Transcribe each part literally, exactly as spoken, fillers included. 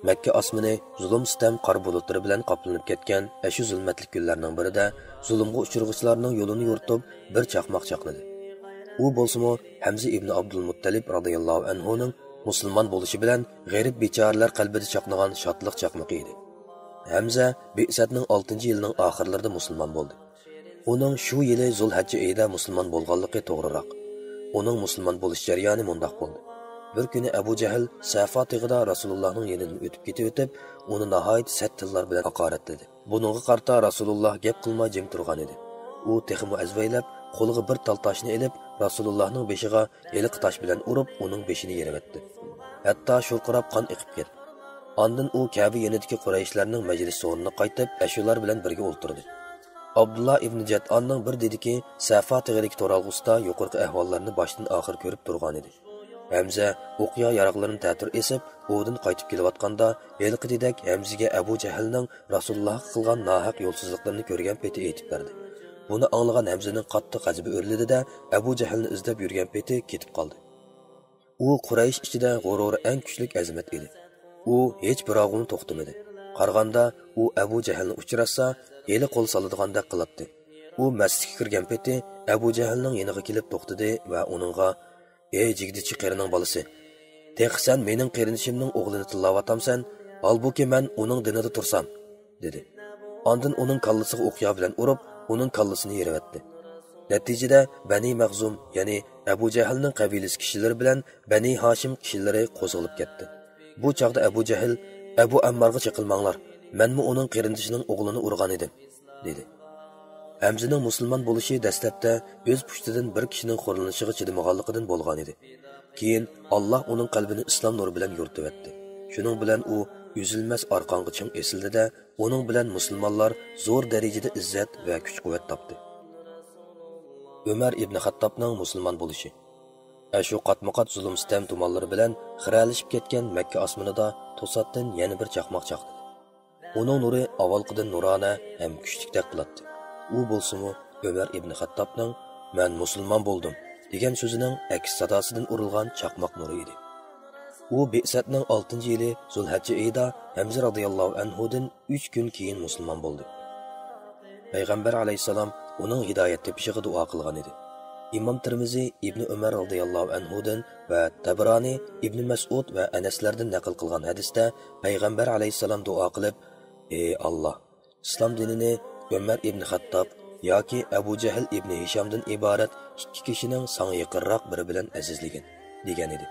مەككە ئاسمىنى زۇلۇم-سىتەم قارا بۇلۇتلىرى بىلەن قاپلىنىپ كەتكەن ئەشۇ زۇلمەتلىك كۈنلەرنىڭ بىرىدە زۇلۇمغا ئۇچرىغۇچىلارنىڭ يولىنى يورۇتۇپ، بىر چاقماق چاقنىدى. ئۇ بولسىمۇ ھەمزە ئىبنى ئابدۇلمۇتتەلىب رازىياللاھۇ ئەنھۇنىڭ مۇسۇلمان بولۇشى بىلەن غېرىب بىچارىلەر قەلبىدە چاقنىغان شادلىق چاقمىقى ئىدى. ھەمزە بىئسەتنىڭ ئالتىنچى يىلىنىڭ ئاخىرلىرىدا مۇسۇلمان بولدى. ئۇنىڭ شۇ يىلى زۇلھەججە ئېيىدا مۇسۇلمان بولغانلىقى توغرىراق. ئۇنىڭ مۇسۇلمان بولۇش جەريانى مۇنداق بولدى. بىر كۈنى ئەبۇ جەھىل سەفا تېغىدا رەسۇلۇللاھنىڭ يېنىدىن ئۆتۈپ كېتىۋېتىپ، ئۇنى ناھايىتى سەت تىللار بىلەن ھاقارەتلىدى. بۇنىڭغا قارىتا رەسۇلۇللاھ گەپ قىلماي جىم تۇرغان ئىدى. ئۇ تېخىمۇ ئەزۋەيلەپ، قولىغا بىر تال تاشنى ئېلىپ، رەسۇلۇللاھنىڭ بېشىغا ھېلىقى تاش بىلەن ئۇرۇپ، ئۇنىڭ بېشىنى يېرىۋەتتى. ھەتتا شۇرقىراپ قان ئېقىپ كەتتى. ئاندىن ئۇ كەبە يېنىدىكى قۇرەيشلەرنىڭ مەجلىس سورۇنىغا قايتىپ، ئەشۇلار بىلەن بىرگە ئولتۇردى. ئابدۇللا ئىبنى جەدئاننىڭ بىر دېدىكى سەفا تېغىدىكى تورالغۇسىدا يۇقىرىقى ئەھۋاللارنى باشتىن ئاخىر كۆرۈپ تۇرغانىدى. ھەمزە ئوقيا ياراغلىرىنى تەتۈر ئېسىپ، ئوۋدىن قايتىپ كېلىۋاتقاندا، ھېلىقى دېدەك ھەمزىگە ئەبۇ جەھىلنىڭ رەسۇلۇللاھقا قىلغان ناھەق يولسىزلىقلىرىنى كۆرگەن پېتى ئېيتىپ بەردى. بۇنى ئاڭلىغان ھەمزىنىڭ قاتتىق غەزىپى ئۆرلىدى-دە، ئەبۇ جەھىلنى ئىزدەپ يۈرگەن پېتى كېتىپ قالدى. ئۇ قۇرەيش ئىچىدە غۇرۇرى ئەڭ كۈچلۈك ئەزىمەت ئىدى. ئۇ ھېچ بىراۋغىمۇ توختىمىدى. قارىغاندا، ئۇ ئەبۇ جەھىلنى ئۇچراتسا، ھېلى قول سالىدىغاندەك قىلاتتى. ئۇ مەسچىتكە كىرگەن پېتى ئەبۇ جەھىلنىڭ يېنىغا كېلىپ توختىدى ۋە ئۇنىڭغا، ئەي جىگدىچى قېرىنىڭ بالىسى، تېخى سەن مېنىڭ قېرىندىشىمنىڭ ئوغلىنى تىللاۋاتامسەن؟ ھالبۇكى مەن ئۇنىڭ دىنىدا تۇرسام، دېدى. ئاندىن ئۇنىڭ كاللىسىغا ئوقيا بىلەن ئۇرۇپ، ئۇنىڭ كاللىسىنى يېرىۋەتتى. نەتىجىدە بەنى مەخزۇم، يەنى ئەبۇ جەھىلنىڭ قەبىلىسى كىشىلىرى بىلەن بەنى ھاشىم كىشىلىرى قوزغىلىپ كەتتى. بۇ چاغدا ئەبۇ جەھىل، ئەبۇ ئەممارغا چېقىلماڭلار، مەنمۇ ئۇنىڭ قېرىندىشىنىڭ ئوغلىنى ئۇرغان ئىدىم، دېدى. ھەمزىنىڭ مۇسۇلمان بولۇشى دەسلەپتە ئۆز پۇشتىدىن بىر كىشىنىڭ خورلىنىشىغا چىدىمىغانلىقىدىن بولغانىدى. كېيىن ئاللاھ ئۇنىڭ قەلبىنى ئىسلام نۇرى بىلەن يورۇتۇۋەتتى. شۇنىڭ بىلەن ئۇ ئۈزۈلمەس ئارقانغا چىڭ ئېسىلدى-دە، ئۇنىڭ بىلەن مۇسۇلمانلار زور دەرىجىدە ئىززەت ۋە كۈچ-قۇۋۋەت تاپتى. ئۆمەر ئىبنى خەتتابنىڭ مۇسۇلمان بولۇشى. ئەشۇ قاتمۇقات زۇلۇم-سىتەم تۇمانلىرى بىلەن خىرەلىشىپ كەتكەن مەككە ئاسمىنىدا توساتتىن يەنە بىر چاقماق چاقنىدى. ئۇنىڭ نۇرى ئاۋۋالقىدىن نۇرانە ھەم كۈچلۈكتەك قىلاتتى. ئۇ بولسىمۇ ئۆمەر ئىبنى خەتتابنىڭ «مەن مۇسۇلمان بولدۇم» دېگەن سۆزىنىڭ ئەكس ساداسىدىن ئۇرۇلغان چاقماق نۇرى ئىدى. ئۇ بىئسەتنىڭ ئالتىنچى يىلى زۇلھەججە ئېيىدا ھەمزە رازىياللاھۇ ئەنھۇدىن ئۈچ كۈن كېيىن مۇسۇلمان بولدى. پەيغەمبەر ئەلەيھىسسالام ئۇنىڭ ھىدايەت تېپىشىغا دۇئا قىلغان ئىدى. ئىمام تىرمىزى ئىبنى ئۆمەر رازىياللاھۇ ئەنھۇدىن ۋە تەبرانى ئىبنى مەسئۇد ۋە ئەنەسلەردىن نەقىل قىلغان ھەدىستە پەيغەمبەر ئەلەيھىسسالام دۇئا قىلىپ، ئى ئاللاھ، ئىسلام دىنىنى ئۆمەر ئىبنى خەتتاب ياكى ئەبۇ جەھىل ئىبنى ھىشامدىن ئىبارەت ئىككى كىشىنىڭ ساڭا يېقىنراق بىرى بىلەن ئەزىزلىگىن، دېگەن ئىدى.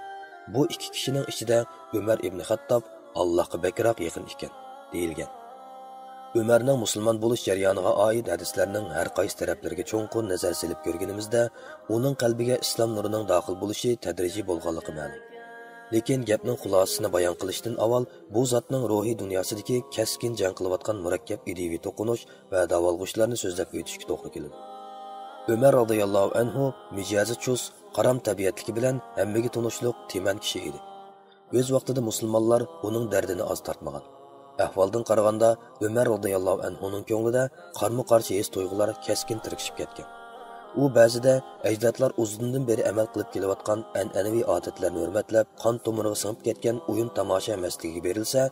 بۇ ئىككى كىشىنىڭ ئىچىدە ئۆمەر ئىبنى خەتتاب ئاللاھقا بەكرەك يېقىن ئىكەن، دېيىلگەن. ئۆمەرنىڭ مۇسۇلمان بولۇش جەريانىغا ئائىت ھەدىسلەرنىڭ ھەر قايسى تەرەپلىرىگە چوڭقۇر نەزەر سېلىپ كۆرگىنىمىزدە، ئۇنىڭ قەلبىگە ئىسلام نۇرىنىڭ داخىل بولۇشى تەدرىجىي بولغانلىقى مەلۇم. لېكىن گەپنىڭ خۇلاسىسىنى بايان قىلىشتىن ئاۋۋال، بۇ زاتنىڭ روھىي دۇنياسىدىكى كەسكىن جەڭ قىلىۋاتقان مۇرەككەپ ئىدىيىۋى توقۇنۇش ۋە داۋالغۇشلارنى سۆزلەپ ئۆتۈشكە توغرا كېلىدۇ. ئۆمەر رازىياللاھۇ ئەنھۇ مىجەزى چۇس، قارام تەبىئەتلىكى بىلەن ھەممىگە تونۇشلۇق تىمەن كىشى ئىدى. ئۆز ۋاقتىدا مۇسۇلمانلار ئۇنىڭ دەردىنى ئاز تارتمىغان. ئەھۋالدىن قارىغاندا، ئۆمەر رازىياللاھۇ ئەنھۇنىڭ كۆڭلىدە قارمۇ قارشى ھېس تۇيغۇلار كەسكىن تىركىشىپ كەتكەن. ئۇ بەزىدە ئەجدادلار ئۇزۇندىن بېرى ئەمەل قىلىپ كېلىۋاتقان ئەنئەنىۋى ئادەتلەرنى ھۆرمەتلەپ، قان تومۇرىغا سىڭىپ كەتكەن ئويۇن تاماشا مەستلىكىگە بېرىلسە،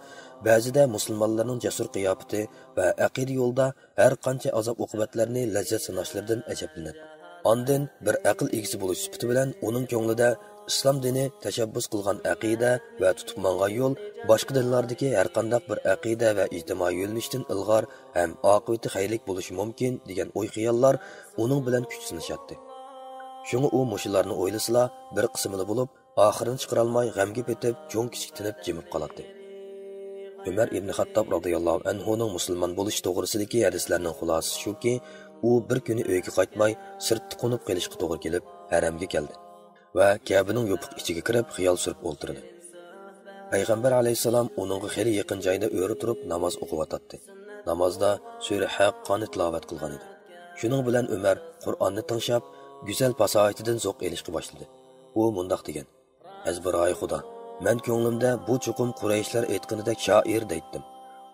بەزىدە مۇسۇلمانلارنىڭ جەسۇر قىياپىتى ۋە ئەقىدە يولىدا ھەر قانچە ئازاب-ئوقۇبەتلەرنى لەززەت ساناشلىرىدىن ئەجەبلىنەتتى. ئاندىن بىر ئەقىل ئىگىسى بولۇش سۈپىتى بىلەن ئۇنىڭ كۆڭلىدە ئىسلام دىنى تەشەببۇس قىلغان ئەقىدە ۋە تۇتۇپ ماڭغان يول باشقا دىنلاردىكى ھەرقانداق بىر ئەقىدە ۋە ئىجتىمائىي يۆنىلىشتىن ئىلغار ھەم ئاقىۋىتى خەيرلىك بولۇشى مۇمكىن دېگەن ئوي-خىياللار ئۇنىڭ بىلەن كۈچ سىنىشاتتى. شۇڭا ئۇ مۇشۇلارنى ئويلىسىلا بىر قىسمىلا بولۇپ، ئاخىرىنى چىقىرالماي غەمگە پېتىپ، چوڭ-كىچىك تىنىپ جىمىپ قالاتتى. ئۆمەر ئىبنى خەتتاب رازىياللاھۇ ئەنھۇنىڭ مۇسۇلمان بولۇشى توغرىسىدىكى ھەدىسلەرنىڭ خۇلاسىسى شۇكى، ئۇ بىر كۈنى ئۆيگە قايتماي، سىرتتا قونۇپ قېلىشقا توغرا كېلىپ، ھەرەمگە كەلدى ۋە كەبىنىڭ يوپۇق ئىچىگە كىرىپ، خىيال سۈرۈپ ئولتۇردى. پەيغەمبەر ئەلەيھىسسالام ئۇنىڭغا خېلى يېقىن جايدا ئۆرە تۇرۇپ ناماز ئوقۇۋاتاتتى. نامازدا سۈرە ھەققانى تىلاۋەت قىلغانىدى. شۇنىڭ بىلەن ئۆمەر قۇرئاننى تىڭشاپ، گۈزەل پاساھىتىدىن زوق ئېلىشقا باشلىدى. ئۇ مۇنداق دېگەن: ئەزبىراي خۇدا، مەن كۆڭلۈمدە بۇ چوقۇم قۇرەيشلەر ئېيتقىنىدەك شائىر دەيتتىم.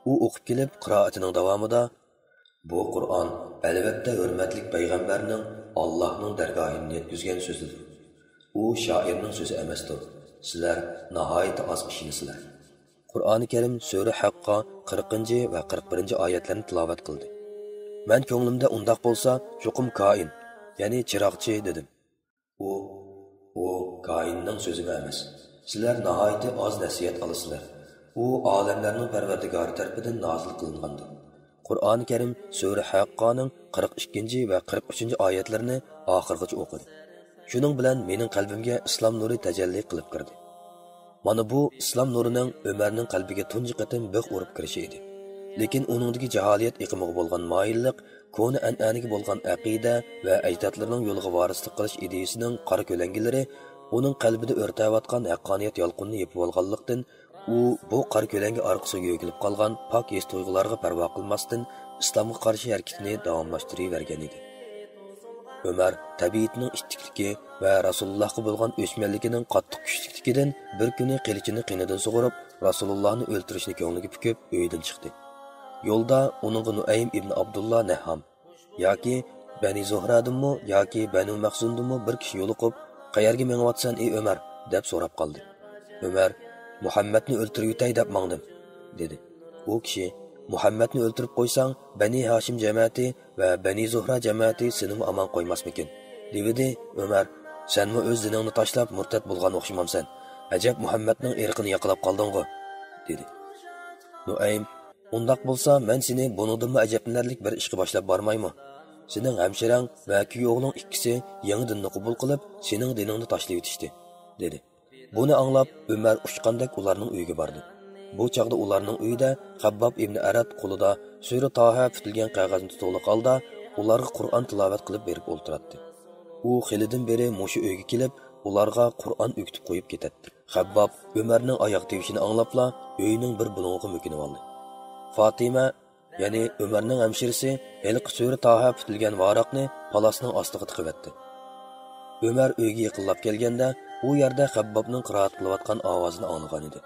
ئۇ ئوقۇپ كېلىپ، قىرائىتىنىڭ داۋامىدا، بۇ قۇرئان، ئەلۋەتتە، ھۆرمەتلىك پەيغەمبەرنىڭ ئاللاھنىڭ دەرگاھىدىن يەتكۈزگەن سۆزىدۇر. ئۇ شائىرنىڭ سۆزى ئەمەستۇر. سىلەر ناھايىتى ئاز ئىشىنىسىلەر. قۇرئانى كەرىم سۈرە ھەققا قىرىقىنچى ۋە قىرىق بىرىنچى ئايەتلەرنى تىلاۋەت قىلدى. مەن كۆڭلۈمدە ئۇنداق بولسا، چوقۇم كائىن، يەنى چىراغچى دېدىم. ئۇ، ئۇ كائىننىڭ سۆزىمۇ ئەمەس. سىلەر ناھايىتى ئاز نەسىھەت ئالىسىلەر. ئۇ ئالەملەرنىڭ پەرۋەردىگارى تەرىپىدىن نازىل قىلىنغاندۇر. قۇرئانى كەرىم سۈرە ھەققانىڭ قىرىق ئىككىنچى ۋە قىرىق ئۈچىنچى ئايەتلىرىنى ئاخىرغىچە ئوقۇدى. شۇنىڭ بىلەن مېنىڭ قەلبىمگە ئىسلام نۇرى تەجەللى قىلىپ كىردى. مانا بۇ ئىسلام نۇرىنىڭ ئۆمەرنىڭ قەلبىگە تۇنجى قېتىم بىغ ئۇرۇپ كىرىشى ئىدى. لېكىن ئۇنىڭدىكى جاھالىيەت ئېقىمىغا بولغان مايىللىق، كونا ئەنئەنىگە بولغان ئەقىدە ۋە ئەجدادلىرىنىڭ يولىغا ۋارىسلىق قىلىش ئىدىيىسىنىڭ قارا كۆلەڭگىلىرى ئۇنىڭ قەلبىدە ئۆرتەۋاتقان ھەققانىيەت يالقۇنىنى يېپىۋالغانلىقتىن، ئۇ بۇ قارا كۆلەڭگە ئارقىسىغا يۆگىلىپ قالغان پاك ھېس-تۇيغۇلارغا پەرۋا قىلماستىن، ئىسلامغا قارشى ھەرىكىتىنى داۋاملاشتۇرۇۋەرگەن ئىدى. ئۆمەر تەبىئىتىنىڭ ئىتتىكلىكى ۋە رەسۇلۇللاھقا بولغان ئۆچمەنلىكىنىڭ قاتتىق كۈچلۈكلۈكىدىن بىر كۈنى قىلىچىنى قېنىدىن سۇغۇرۇپ، رەسۇلۇللاھنى ئۆلتۈرۈشنى كۆڭلىگە پۈكۈپ، ئۆيدىن چىقتى. يولدا ئۇنىڭغا نۇئەيم ئىبنى ئابدۇللا نەھھام ياكى بەنى زۇھرادىنمۇ ياكى بەنۇ مەخزۇمدىنمۇ بىر كىشى يولۇقۇپ، «قەيەرگە مېڭىۋاتىسەن، ئى ئۆمەر؟» دەپ سوراپ قالدى. ئۆمەر، «مۇھەممەدنى ئۆلتۈرۈۋېتەي دەپ ماڭدىم» دېدى. ئۇ كىشى، «مۇھەممەدنى ئۆلتۈرۈپ قويساڭ، بەنى ھاشىم جەمەتى ۋە بەنى زۇھرا جەمەتى سېنىمۇ ئامان قويماسمىكىن؟» دېۋىدى. ئۆمەر، «سەنمۇ ئۆز دىنىڭنى تاشلاپ مۇرتەت بولغان ئوخشىمامسەن؟ ئەجەب مۇھەممەدنىڭ ئىرقىنى ياقىلاپ قالدىڭغۇ؟» دېدى. نۇئەيم، «ئۇنداق بولسا، مەن سېنى بۇنىڭدىنمۇ ئەجەبلىنەرلىك بىر ئىشقا باشلاپ بارمايمۇ؟ سېنىڭ ھەمشىرەڭ ۋە كۈيئوغلۇڭ ئىككىسى يېڭى دىننى قوبۇل قىلىپ، سېنىڭ دىنىڭنى تاشلىۋېتىشتى» دېدى. بۇنى ئاڭلاپ، ئۆمەر ئۇچقاندەك ئۇلارنىڭ ئۆيىگە باردى. بۇ چاغدا ئۇلارنىڭ ئۆيىدە خەبباب ئىبنى ئەرەت قولىدا سۈرە تاھا پۈتۈلگەن قەغەزنى تۇتۇۋلۇق ھالدا ئۇلارغا قۇرئان تىلاۋەت قىلىپ بېرىپ ئولتۇراتتى. ئۇ خېلىدىن بېرى مۇشۇ ئۆيگە كېلىپ، ئۇلارغا قۇرئان ئۆگىتىپ قويۇپ كېتەتتى. خەبباب ئۆمەرنىڭ ئاياغ تىۋىشىنى ئاڭلاپلا ئۆينىڭ بىر بۇلۇڭىغا مۆكۈنۈۋالدى. فاتىمە، يەنى ئۆمەرنىڭ ھەمشىرىسى ھېلىقى سۈرە تاھا پۈتۈلگەن ۋاراقنى پالاسنىڭ ئاستىغا تىقىۋەتتى. ئۆمەر ئۆيگە يېقىنلاپ كەلگەندە، ئۇ يەردە خەببابنىڭ قىرائەت قىلىۋاتقان ئاۋازىنى ئاڭلىغانىدى.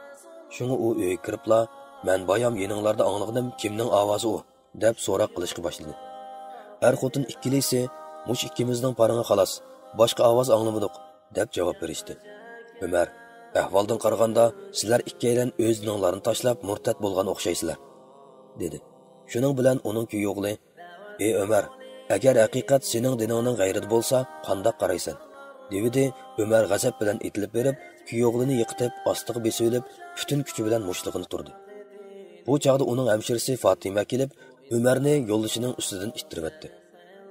شۇڭا ئۇ ئۆيگە كىرىپلا، «مەن بايام يېنىڭلاردا ئاڭلىغىنىم، كىمنىڭ ئاۋازى ئۇ؟» دەپ سوراق قىلىشقا باشلىدى. ئەر-خوتۇن ئىككىلىسى، «مۇشۇ ئىككىمىزنىڭ پارىڭى خالاس، باشقا ئاۋاز ئاڭلىمىدۇق» دەپ جاۋاب بېرىشتى. ئۆمەر، «ئەھۋالدىن قارىغاندا، سىلەر ئىككىيلەن ئۆز دىنىڭلارنى تاشلاپ مۇرتەت بولغان ئوخشايسىلەر» دېدى. شۇنىڭ بىلەن ئۇنىڭ كۈيئوغلى، «ئى ئۆمەر، ئەگەر ھەقىقەت سېنىڭ دىنىڭنىڭ غەيرىدە بولسا، قانداق قارايسەن؟» دېۋىدى. ئۆمەر غەزەپ بىلەن ئېتىلىپ بېرىپ، كۈيئوغلىنى يىقىتىپ، ئاستىغا بېسىۋېلىپ، پۈتۈن كۈچى بىلەن مۇشتلىغىنى تۇردى. بۇ چاغدا ئۇنىڭ ھەمشىرىسى فاتىمە كېلىپ، ئۆمەرنى يولدىشىنىڭ ئۈستىدىن ئىتتىرىۋەتتى.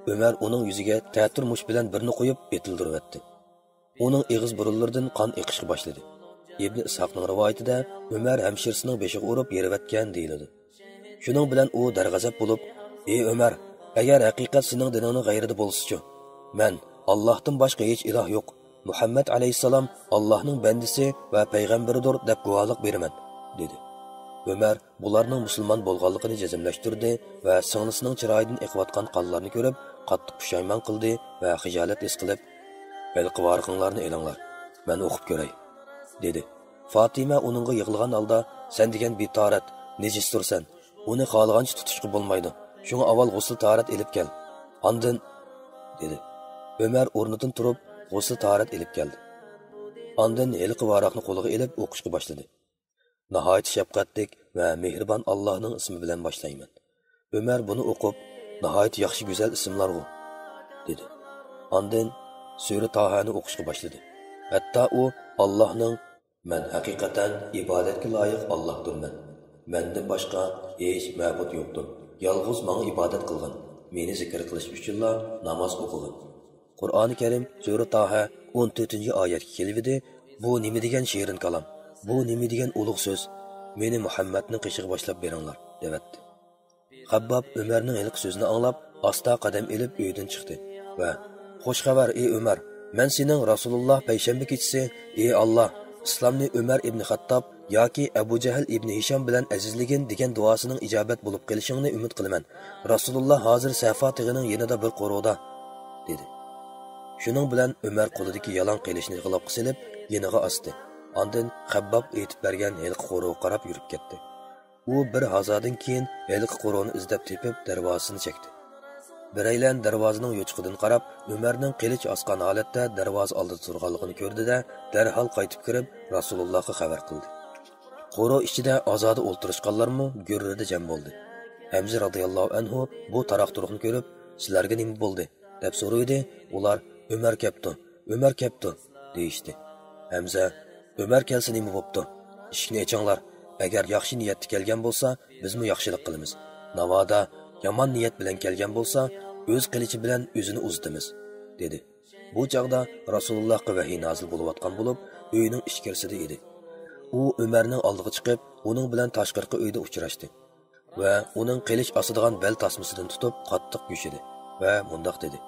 ئۆمەر ئۇنىڭ يۈزىگە تەتۈر مۇشت بىلەن بىرنى قويۇپ، ئېتىلدۈرۈۋەتتى. ئۇنىڭ ئېغىز بۇرۇنلىرىدىن قان ئېقىشقا باشلىدى. ئىبنى ئىسھاقنىڭ رىۋايىتىدە، ئۆمەر ھەمشىرىسىنىڭ بېشىغا ئۇرۇپ يېرىۋەتكەن دېيىلىدۇ. شۇنىڭ بىلەن ئۇ دەرغەزەپ بولۇپ، «ئى ئۆمەر، ئەگەر ھەقىقەت سېنىڭ دىنىڭنىڭ غەيرىدە بولسىچۇ؟ مەن، ئاللاھتىن باشقا ھېچ ئىلاھ يوق، مۇھەممەد ئەلەيھىسسالام ئاللاھنىڭ بەندىسى ۋە پەيغەمبىرىدۇر دەپ گۇۋاھلىق بېرىمەن» دېدى. ئۆمەر بۇلارنىڭ مۇسۇلمان بولغانلىقىنى جەزملەشتۈردى ۋە سىڭلىسىنىڭ چىرايىدىن ئېقىۋاتقان قانلارنى كۆرۈپ، قاتتىق پۇشايمان قىلدى ۋە خىجالەت ھېس قىلىپ، «ھېلىقى ۋارىقىڭلارنى ئېلىڭلار، مەن ئوقۇپ كۆرەي» دېدى. فاتىمە ئۇنىڭغا يىغلىغان ھالدا، «سەن دېگەن بىتاھارەت، نىجىستۇرسەن، ئۇنى خالىغانچە تۇتۇشقا بولمايدۇ، شۇڭا ئاۋۋال غۇسلى تاھارەت ئېلىپ كەل، ئاندىن» دېدى. ئۆمەر ئورنىدىن تۇرۇپ، غۇسلى تاھارەت ئېلىپ كەلدى. ئاندىن ھېلىقى ۋاراقنى قولىغا ئېلىپ ئوقۇشقا باشلىدى. «ناھايىتى شەپقەتلىك ۋە مېھرىبان ئاللاھنىڭ ئىسمى بىلەن باشلايمەن.» ئۆمەر بۇنى ئوقۇپ، «ناھايىتى ياخشى، گۈزەل ئىسىملارغۇ» دېدى. ئاندىن سۈرە تاھانى ئوقۇشقا باشلىدى. ھەتتا ئۇ ئاللاھنىڭ، «مەن ھەقىقەتەن ئىبادەتكە لايىق ئاللاھدۇرمەن. مەندىن باشقا ھېچ مەبۇد يوقتۇر. يالغۇز ماڭا ئىبادەت قىلغىن. مېنى زىكىر قىلىش ئۈچۈنلا ناماز ئوقۇغىن.» قۇرئانى كەرىم سۈرە تاھا ئون تۆتىنچى ئايەتكە كېلىۋىدى، «بۇ نېمە دېگەن شېرىن كالام؟ بۇ نېمە دېگەن ئۇلۇغ سۆز؟ مېنى مۇھەممەدنىڭ قېشىغا باشلاپ بېرىڭلار» دەۋەتتى. خەبباب ئۆمەرنىڭ ھېلىقى سۆزىنى ئاڭلاپ، ئاستا قەدەم ئېلىپ ئۆيدىن چىقتى ۋە، «خوش خەۋەر، ئى ئۆمەر! مەن سېنىڭ رەسۇلۇللا پەيشەنبە كېچىسى، ئى ئاللا، ئىسلامنى ئۆمەر ئىبنى خەتتاب ياكى ئەبۇ جەھىل ئىبنى ھىشام بىلەن ئەزىزلىگىن دېگەن دۇئاسىنىڭ ئىجابەت بولۇپ قېلىشىڭنى ئۈمىد قىلىمەن. رەسۇلۇللا ھازىر سەفا تېغىنىڭ يېنىدا بىر قورۇدا» دېدى. شۇنىڭ بىلەن ئۆمەر قولىدىكى يالاڭ قىلىچنى غىلاپقا سېلىپ، يېنىغا ئاستى. ئاندىن خەبباب ئېيتىپ بەرگەن ھېلىقى قورۇغا قاراپ يۈرۈپ كەتتى. ئۇ بىر ھازادىن كېيىن ھېلىقى قورۇنى ئىزدەپ تېپىپ، دەرۋازىسىنى چەكتى. بىرەيلەن دەرۋازىنىڭ يوچۇقىدىن قاراپ، ئۆمەرنىڭ قىلىچ ئاسقان ھالەتتە دەرۋازا ئالدىدا تۇرغانلىقىنى كۆردى-دە، دەرھال قايتىپ كىرىپ، رەسۇلۇللاغا خەۋەر قىلدى. قورۇ ئىچىدە ئازادە ئولتۇرۇشقانلارمۇ گۈررىدە جەم بولدى. ھەمزە رازىياللاھۇ ئەنھۇ بۇ تاراق-تۇرۇقنى كۆرۈپ، «سىلەرگە نېمە بولدى؟» دەپ سورىدى. ئۇلار، «ئۆمەر كەپتۇ، ئۆمەر كەپتۇ» دېيىشتى. ھەمزە، «ئۆمەر كەلسە نېمە بوپتۇ؟ ئىشىكنى ئېچىڭلار. ئەگەر ياخشى نىيەتتە كەلگەن بولسا، بىزمۇ ياخشىلىق قىلىمىز. ناۋادا يامان نىيەت بىلەن كەلگەن بولسا، ئۆز قىلىچى بىلەن ئۆزىنى ئۇزىتىمىز» دېدى. بۇ چاغدا رەسۇلۇللاھقا ۋەھىي نازىل بولۇۋاتقان بولۇپ، ئۆينىڭ ئىچكىرىسىدە ئىدى. ئۇ ئۆمەرنىڭ ئالدىغا چىقىپ، ئۇنىڭ بىلەن تاشقىرىقى ئۆيدە ئۇچراشتى ۋە ئۇنىڭ قىلىچ ئاسىدىغان بەل تاسمىسىدىن تۇتۇپ قاتتىق يۈشىدى ۋە مۇنداق دېدى: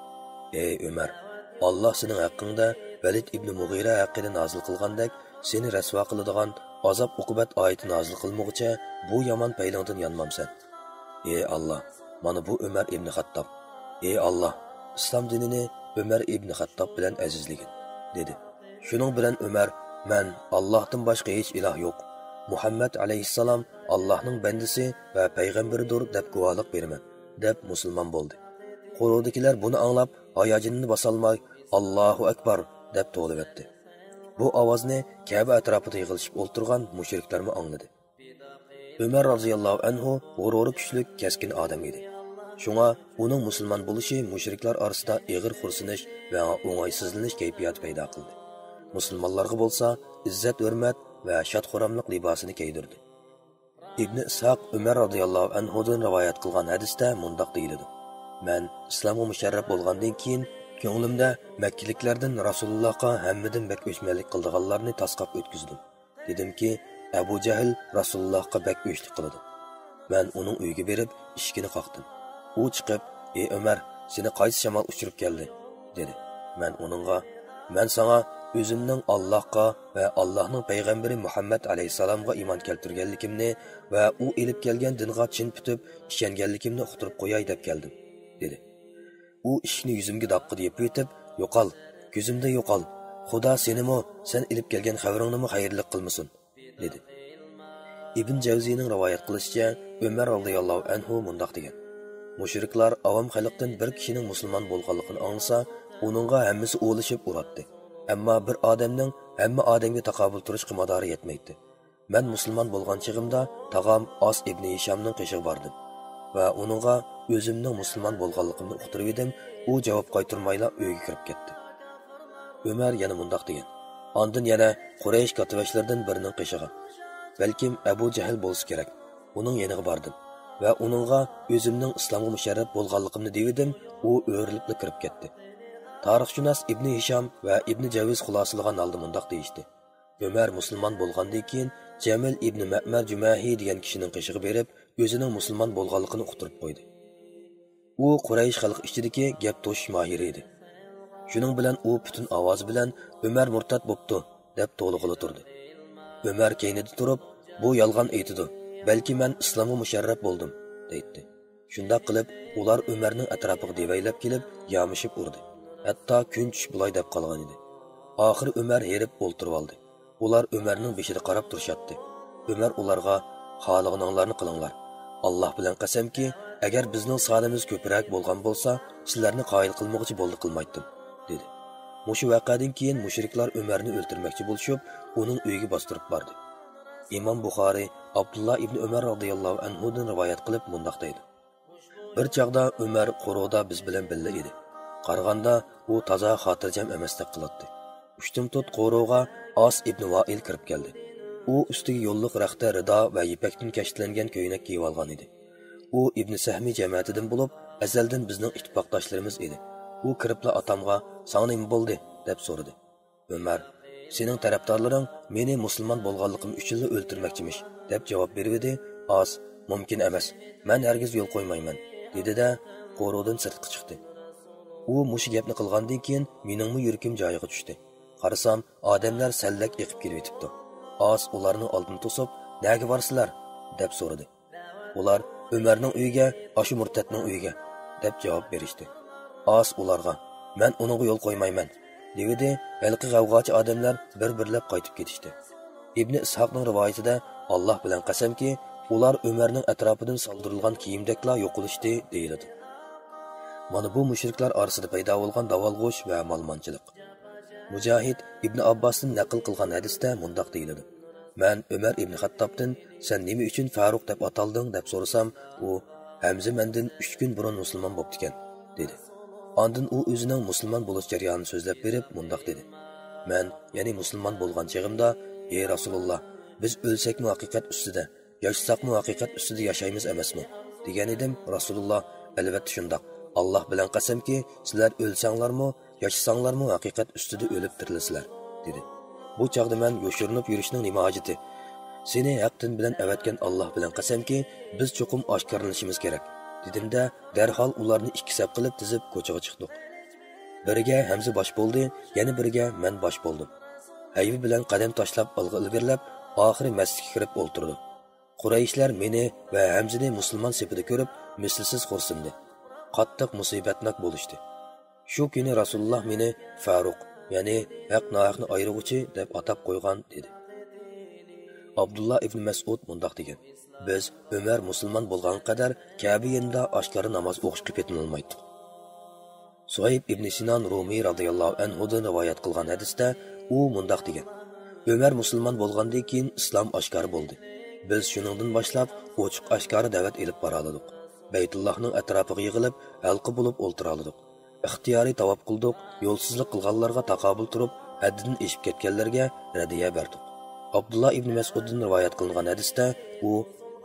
«ئەي ئۆمەر، ئاللاھ سېنىڭ ھەققىڭدە ۋەلىد ئىبنى مۇغىرە ھەققىدە نازىل قىلغاندەك، سېنى رەسۋا قىلىدىغان ئازاب-ئوقۇبەت ئايىتى نازىل قىلمىغۇچە بۇ يامان پەيلىڭدىن يانمامسەن. ئەي ئاللاھ، مانا بۇ ئۆمەر ئىبنى خەتتاب. ئەي ئاللاھ، ئىسلام دىنىنى ئۆمەر ئىبنى خەتتاب بىلەن ئەزىزلىگىن» دېدى. شۇنىڭ بىلەن ئۆمەر، «مەن ئاللاھتىن باشقا ھېچ ئىلاھ يوق، مۇھەممەد ئەلەيھىسسالام ئاللاھنىڭ بەندىسى ۋە پەيغەمبىرىدۇر دەپ گۇۋاھلىق بېرىمەن» دەپ مۇسۇلمان بولدى. قورۇدىكىلەر بۇنى ئاڭلاپ، ھاياجىنىنى باسالماي، «ئاللاھۇ ئەكبەر» دەپ توۋلىۋەتتى. بۇ ئاۋازنى كەبە ئەتراپىدا يىغىلىشىپ ئولتۇرغان مۇشرىكلارمۇ ئاڭلىدى. ئۆمەر رازىياللاھۇ ئەنھۇ غۇرۇرى كۈچلۈك، كەسكىن ئادەم ئىدى. شۇڭا ئۇنىڭ مۇسۇلمان بولۇشى مۇشرىكلار ئارىسىدا ئېغىر خورسىنىش ۋە ئوڭايسىزلىنىش كەيپىياتى پەيدا قىلدى. مۇسۇلمانلارغا بولسا ئىززەت-ھۆرمەت ۋە شاد-خۇراملىق لىباسىنى كىيدۈردى. ئىبنى ئىسھاق ئۆمەر رازىياللاھۇ ئەنھۇدىن رىۋايەت قىلغان ھەدىستە مۇنداق دېيىلىدۇ: «مەن ئىسلامغا مۇشەررەپ بولغاندىن كېيىن، كۆڭلۈمدە مەككىلىكلەردىن رەسۇلۇللاھقا ھەممىدىن بەك ئۆچمەنلىك قىلىدىغانلارنى تاسقاپ ئۆتكۈزدۈم. دېدىمكى، ئەبۇ جەھىل رەسۇلۇللاھقا بەك ئۆچلۈك قىلىدۇ. مەن ئۇنىڭ ئۆيىگە بېرىپ، ئىشىكىنى قاقتىم. ئۇ چىقىپ، ئى ئۆمەر، سېنى قايسى شامال ئۇچۇرۇپ كەلدى؟» دېدى. مەن ئۇنىڭغا، مەن ساڭا ئۆزۈمنىڭ ئاللاھقا ۋە ئاللاھنىڭ پەيغەمبىرى مۇھەممەد ئەلەيھىسسالامغا ئىمان كەلتۈرگەنلىكىمنى ۋە ئۇ ئېلىپ كەلگەن دىنغا چىن پۈتۈپ ئىشەنگەنلىكىمنى ئۇقتۇرۇپ قوياي دەپ كەلدىم، دېدى. ئۇ ئىشىكنى يۈزۈمگە داققىدە يېپىۋېتىپ، يوقال، كۆزۈمدىن يوقال، خۇدا سېنىمۇ، سەن ئېلىپ كەلگەن خەۋىرىڭنىمۇ خەيرلىك قىلمىسۇن، دېدى. ئىبن جەۋزىنىڭ رىۋايەت قىلىشىچە، ئۆمەر رازىياللاھۇ ئەنھۇ مۇنداق دېگەن: «مۇشرىكلار ئاۋام خەلقتىن بىر كىشىنىڭ مۇسۇلمان بولغانلىقىنى ئاڭلىسا، ئۇنىڭغا ھەممىسى ئولىشىپ ئۇراتتى. ئەمما بىر ئادەمنىڭ ھەممە ئادەمگە تاقابىل تۇرۇشقا مادارى يەتمەيتتى. مەن مۇسۇلمان بولغان چېغىمدا تاغام ئاس ئىبنى ھىشامنىڭ قېشىغا باردىم ۋە ئۇنىڭغا ئۆزۈمنىڭ مۇسۇلمان بولغانلىقىمنى ئۇقتۇرۇۋىدىم، ئۇ جاۋاب قايتۇرمايلا ئۆيگە كىرىپ كەتتى. ئۆمەر يەنە مۇنداق دېگەن: ئاندىن يەنە قۇرەيش كاتتىباشلىرىدىن بىرىنىڭ قېشىغا، بەلكىم ئەبۇ جەھىل بولسا كېرەك، ئۇنىڭ يېنىغا باردىم ۋە ئۇنىڭغا ئۆزۈمنىڭ ئىسلامغا مۇشەررەپ بولغانلىقىمنى دېۋىدىم، ئۇ ئۆرۈلۈپلا كىرىپ كەتتى.» تارىخشۇناس ئىبنى ھىشام ۋە ئىبنى جەۋز خۇلاسىلىغان ھالدا مۇنداق دېيىشتى: ئۆمەر مۇسۇلمان بولغاندىن كېيىن، جەمىل ئىبنى مەمەر جۈمەھى دېگەن كىشىنىڭ قېشىغا بېرىپ، ئۆزىنىڭ مۇسۇلمان بولغانلىقىنى ئۇقتۇرۇپ قويدى. ئۇ قۇرەيش خەلقى ئىچىدىكى گەپ توشۇش ماھىرى ئىدى. شۇنىڭ بىلەن ئۇ پۈتۈن ئاۋازى بىلەن، «ئۆمەر مۇرتەت بوپتۇ» دەپ توۋلىغىلى تۇردى. ئۆمەر كەينىدە تۇرۇپ، «بۇ يالغان ئېيتىدۇ، بەلكى مەن ئىسلامغا مۇشەررەپ بولدۇم» دەيتتى. شۇنداق قىلىپ، ئۇلار ئۆمەرنىڭ ئەتراپىغا دېۋەيلەپ كېلىپ، يامىشىپ ئۇردى. ھەتتا كۈن چۈش بولاي دەپ قالغان ئىدى. ئاخىرى ئۆمەر ھېرىپ ئولتۇرۇۋالدى. ئۇلار ئۆمەرنىڭ بېشىدا قاراپ تۇرۇشاتتى. ئۆمەر ئۇلارغا، «خالىغىنىڭلارنى قىلىڭلار. ئاللاھ بىلەن قەسەمكى، ئەگەر بىزنىڭ سانىمىز كۆپرەك بولغان بولسا، سىلەرنى قايىل قىلمىغۇچە بولدى قىلمايتتىم» دېدى. مۇشۇ ۋەقەدىن كېيىن مۇشرىكلار ئۆمەرنى ئۆلتۈرمەكچى بولۇشۇپ، ئۇنىڭ ئۆيىگە باستۇرۇپ باردى. ئىمام بۇخارىي ئابدۇللا ئىبنى ئۆمەر رازىياللاھۇ ئەنھۇدىن رىۋايەت قىلىپ مۇنداق دەيدۇ: «بىر چاغدا ئۆمەر قورۇدا بىز بىلەن بىللە ئىدى. قارىغاندا ئۇ تازا خاتىرجەم ئەمەستەك قىلاتتى. ئۇشتۇمتۇت قورۇغا ئاس ئىبنى ۋائىل كىرىپ كەلدى. ئۇ ئۈستىگە يوللۇق رەختە رىدا ۋە يىپەكتىن كەشتىلەنگەن كۆينەك كىيىۋالغان ئىدى. ئۇ ئىبنى سەھمى جەمەتىدىن بولۇپ، ئەزەلدىن بىزنىڭ ئىتتىپاقداشلىرىمىز ئىدى. ئۇ كىرىپلا ئاتامغا، ساڭا نېمە بولدى؟ دەپ سورىدى. ئۆمەر، سېنىڭ تەرەپدارلىرىڭ مېنى مۇسۇلمان بولغانلىقىم ئۈچۈنلا ئۆلتۈرمەكچىمىش، دەپ جاۋاب بېرىۋىدى. ئاس، مۇمكىن ئەمەس، مەن ھەرگىز يول قويمايمەن، دېدى-دە، قورۇدىن سىرتقا چىقتى. ئۇ مۇشۇ گەپنى قىلغاندىن كېيىن مېنىڭمۇ يۈرىكىم جايىغا چۈشتى. قارىسام، ئادەملەر سەللەك ئېقىپ كېلىۋېتىپتۇ. ئاس ئۇلارنىڭ ئالدىنى توسۇپ، نەگە بارىسىلەر؟ دەپ سورىدى. ئۇلار، ئۆمەرنىڭ ئۆيىگە، ئاشۇ مۇرتەتنىڭ ئۆيىگە، دەپ جاۋاب بېرىشتى. ئاس ئۇلارغا، مەن ئۇنىڭغا يول قويمايمەن، دېۋىدى. ھېلىقى غەۋغاچى ئادەملەر بىر-بىرلەپ قايتىپ كېتىشتى. ئىبنى ئىسھاقنىڭ رىۋايىتىدە، ئاللاھ بىلەن قەسەمكى، ئۇلار ئۆمەرنىڭ ئەتراپىدىن سالدۇرۇلغان كىيىمدەكلا يوقىلىشتى، دېيىلىدۇ. مانا بۇ مۇشرىكلار ئارىسىدا پەيدا بولغان داۋالغۇش ۋە مالىمانچىلىق. مۇجاھىد ئىبنى ئابباستىن نەقىل قىلغان ھەدىستە مۇنداق دېيىلىدۇ: مەن ئۆمەر ئىبن خەتتابتىن، «سەن نېمە ئۈچۈن فاروق دەپ ئاتالدىڭ؟» دەپ سورىسام، ئۇ، «ھەمزە مەندىن ئۈچ كۈن بۇرۇن مۇسۇلمان بوپتىكەن» دېدى. ئاندىن ئۇ ئۆزىنىڭ مۇسۇلمان بولۇش جەريانىنى سۆزلەپ بېرىپ مۇنداق دېدى: «مەن، يەنى مۇسۇلمان بولغان چېغىمدا، ھەي رەسۇلۇللا، بىز ئۆلسەكمۇ ھەقىقەت ئۈستىدە، ياشىساقمۇ ھەقىقەت ئۈستىدە ياشايمىز ئەمەسمۇ؟» دېگەن ئىدىم، رەسۇلۇللا، «ئەلۋەتتە شۇنداق. ئاللاھ بىلەن قەسەمكى، سىلەر ئۆلسەڭلارمۇ، ياشىساڭلارمۇ ھەقىقەت ئۈستىدە ئۆلۈپ تىرىلىسىلەر» دېدى. بۇ چاغدا مەن، «يوشۇرۇنۇپ يۈرۈشنىڭ نېمە ھاجىتى؟ سېنى ھەق دىن بىلەن ئەۋەتكەن ئاللاھ بىلەن قەسەمكى، بىز چوقۇم ئاشكارىلىنىشىمىز كېرەك» دېدىمدە، دەرھال ئۇلارنى ئىككى سەپ قىلىپ تىزىپ كوچىغا چىقتۇق. بىرىگە ھەمزە باش بولدى، يەنە بىرىگە مەن باش بولدۇم. ھەيۋە بىلەن قەدەم تاشلاپ ئالغا ئىلگىرىلەپ، ئاخىرى مەسچىتكە كىرىپ ئولتۇردۇق. قۇرەيشلەر مېنى ۋە ھەمزىنى مۇسۇلمان سېپىدە كۆرۈپ، مىسلىسىز خورسۇندى. قاتتىق مۇسىبەتناك بولۇشتى. شۇ كۈنى رەسۇلۇللا مېنى فاروق، يەنى ھەق ناھەقنى ئايرىغۇچى دەپ ئاتاپ قويغان، دېدى. ئابدۇللا ئىبن مەسئۇد مۇنداق دېگەن: «بىز ئۆمەر مۇسۇلمان بولغانغا قەدەر كەبە يېنىدا ئاشكارا ناماز ئوقۇشقا پېتىنالمايتتۇق.» سۇھەيب ئىبن سىنان رۇمى رازىياللاھۇ ئەنھۇدىن رىۋايەت قىلغان ھەدىستە ئۇ مۇنداق دېگەن: «ئۆمەر مۇسۇلمان بولغاندىن كېيىن ئىسلام ئاشكارا بولدى. بىز شۇنىڭدىن باشلاپ ئوچۇق ئاشكارا دەۋەت ئېلىپ بارالىدۇق. بەيتۇللاھنىڭ ئەتراپىغا يىغىلىپ، ھەلقە بولۇپ ئولتۇرالىدۇق. ئىختىيارىي تاۋاپ قىلدۇق، يولسىزلىق قىلغانلارغا تاقابىل تۇرۇپ، ھەددىدىن ئېشىپ كەتكەنلەرگە رەددىيە بەردۇق.» ئابدۇللا ئىبن مەسئۇدتىن رىۋايەت قىلىنغان ھەدىستە ئۇ: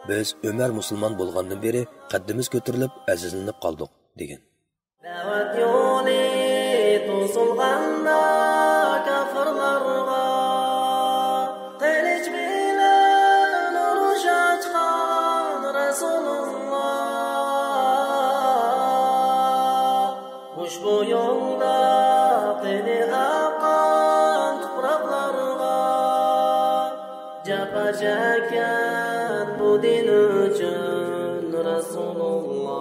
«بىز ئۆمەر مۇسۇلمان بولغاندىن بېرى قەددىمىز كۆتۈرۈلۈپ، ئەزىزلىنىپ قالدۇق» دېگەن. دەۋەت يولى توسۇلغاندا كاپىرلارغا، قىلىچ بىلەن ئۇرۇش ئاچقان رەسۇلۇللا. ئۇشبۇ يولدا قېنى ئاققان تۇپراقلارغا، جاپا چەككەن بۇ دىن ئۈچۈن رەسۇلۇللا.